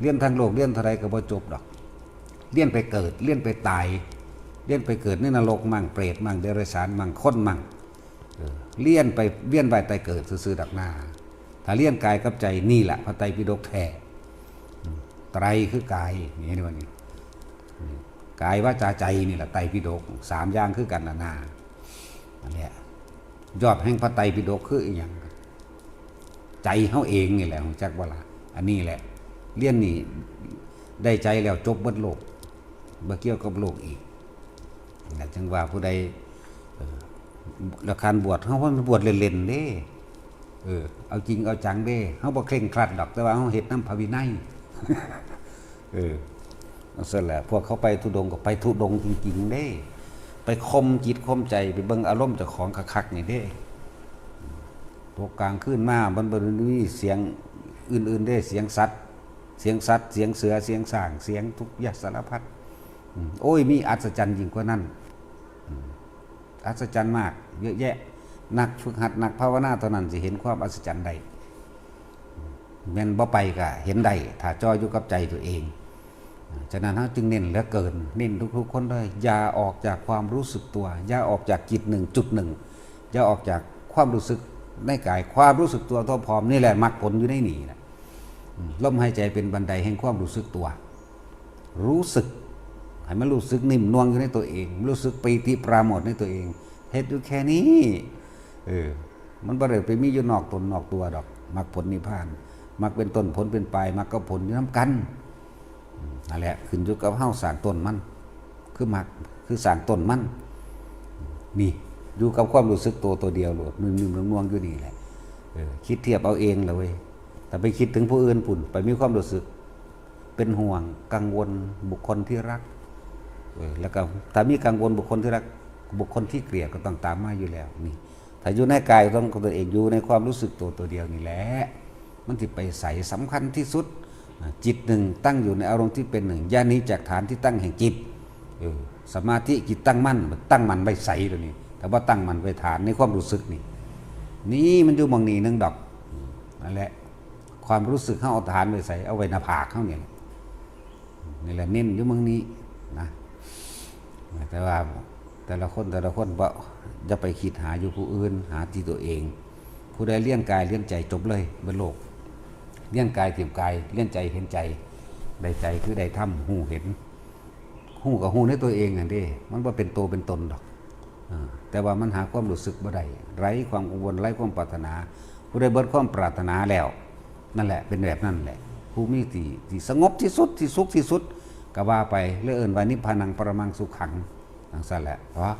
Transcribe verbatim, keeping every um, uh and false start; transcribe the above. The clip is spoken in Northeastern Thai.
เรียนทางโลกเรียนเท่าใดก็บ่จบดอก เรียนไปเกิด เรียนไปตาย เรียนไปเกิดในนรกมั่ง เปรตมั่ง เดรัจฉานมั่ง คนมั่ง เออ เรียนไปเวียนว่ายตายเกิดซื่อๆดอกนา ถ้าเรียนกายกับใจนี่แหละพระไตรปิฎกแท้ อืม ไตรคือกาย นี่เห็นบ่นี่ อืม กายวาจาใจนี่แหละไตรปิฎก สามอย่างคือกันน่ะนา อันเนี้ย ยอดแห่งพระไตรปิฎกคืออีหยัง ใจเฮาเองนี่แหละ รู้จักบ่ล่ะ อันนี้แหละ เรียนนี่ได้ใจแล้วจบเบิดโลก บ่เกี่ยวกับโลกอีก นั่นจึงว่าผู้ใด เอ่อ แล้วการบวชเฮาบ่แม่นบวชเล่นๆเด้ เออ เอาจริงเอาจังเด้ เฮาบ่เคร่งครัดดอก แต่ว่าเฮาเฮ็ดนำพระวินัย เออ เอาซั่นแหละ พวกเขาไปธุดงค์ก็ไปธุดงค์จริงๆเด้ ไปข่มจิตข่มใจ ไปเบิ่งอารมณ์เจ้าของคักๆนี่เด้ ตกกลางคืนมา มันบ่ได้มีเสียงอื่นๆเด้ เสียงสัตว์ เสียงสัตว์ เสียงเสือ เสียงช้าง เสียงทุกอย่างสารพัด อืม โอ้ย มีอัศจรรย์ยิ่งกว่านั้น อืม อัศจรรย์มาก เยอะแยะ นักฝึกหัด นักภาวนาเท่านั้นสิเห็นความอัศจรรย์ได้ แม่นบ่ไปก็เห็นได้ ถ้าจ่ออยู่กับใจตัวเอง ฉะนั้นเฮาจึงเน้นเหลือเกิน เน้นทุกๆคนเลย อย่าออกจากความรู้สึกตัว อย่าออกจากจิตหนึ่งจุดหนึ่ง อย่าออกจากความรู้สึกในกาย ความรู้สึกตัวทั่วพร้อมนี่แหละมรรคผลอยู่ในนี่แหละ อืม ลมหายใจเป็นบันไดแห่งความรู้สึกตัว รู้สึก ให้มันรู้สึกนิ่มนวลอยู่ในตัวเอง รู้สึกปีติปราโมทย์ในตัวเอง เฮ็ดอยู่แค่นี้ เออ มันบ่ได้ไปมีอยู่นอกตนนอกตัวดอก มรรคผลนิพพาน มรรคเป็นต้น ผลเป็นปลาย มรรคกับผลอยู่นำกัน อืม นั่นแหละ ขึ้นอยู่กับเฮาสร้างต้นมัน คือมรรค คือสร้างต้นมัน นี่ อยู่กับความรู้สึกตัวตัวเดียวโลด นิ่มๆนวลๆอยู่นี่แหละ เออ คิดเทียบเอาเองล่ะเว้ย ถ้าไปคิดถึงผู้อื่นพุ้น ไปมีความรู้สึก เป็นห่วงกังวลบุคคลที่รัก เออ แล้วก็ถ้ามีกังวลบุคคลที่รัก บุคคลที่เกลียดก็ต้องตามมาอยู่แล้ว นี่ ถ้าอยู่ในกายของตัวเอง อยู่ในความรู้สึกตัวตัวเดียวนี่แหละ มันสิไปไส สำคัญที่สุด อ่ะ จิตหนึ่งตั้งอยู่ในอารมณ์ที่เป็นหนึ่ง อย่าหนีจากฐานที่ตั้งแห่งจิต เออ สมาธิจิตตั้งมั่น ตั้งมั่นไว้ไสตัวนี้ แต่ว่าตั้งมั่นไว้ฐานในความรู้สึกนี่ นี่มันอยู่หม่องนี้หนึ่งดอก นั่นแหละ ความรู้สึกเฮาเอาฐานไว้ไส เอาไว้หน้าผากเฮานี่แหละ นี่แหละเน้นอยู่หม่องนี้นะ แต่ว่าแต่ละคนแต่ละคนบ่ อย่าไปคิดหาอยู่ผู้อื่น หาที่ตัวเอง ผู้ใดเรียนกายเรียนใจจบเลยเบิดโลก เรียนกายเตรียมกาย เรียนใจเห็นใจ ได้ใจคือได้ธรรม ฮู้เห็น ฮู้ก็ฮู้ในตัวเองนั่นเด้ มันบ่เป็นตัวเป็นตนดอก อ่า แต่ว่ามันหาความรู้สึกบ่ได้ ไร้ความกังวล ไร้ความปรารถนา ผู้ใดเบิดความปรารถนาแล้ว นั่นแหละ เป็นแบบนั้นแหละ ผู้มีที่ ที่สงบที่สุด ที่สุขที่สุด ก็ว่าไป เลยเอิ้นว่านิพพานังปรมังสุขัง จั่งซั่นแหละ เพราะ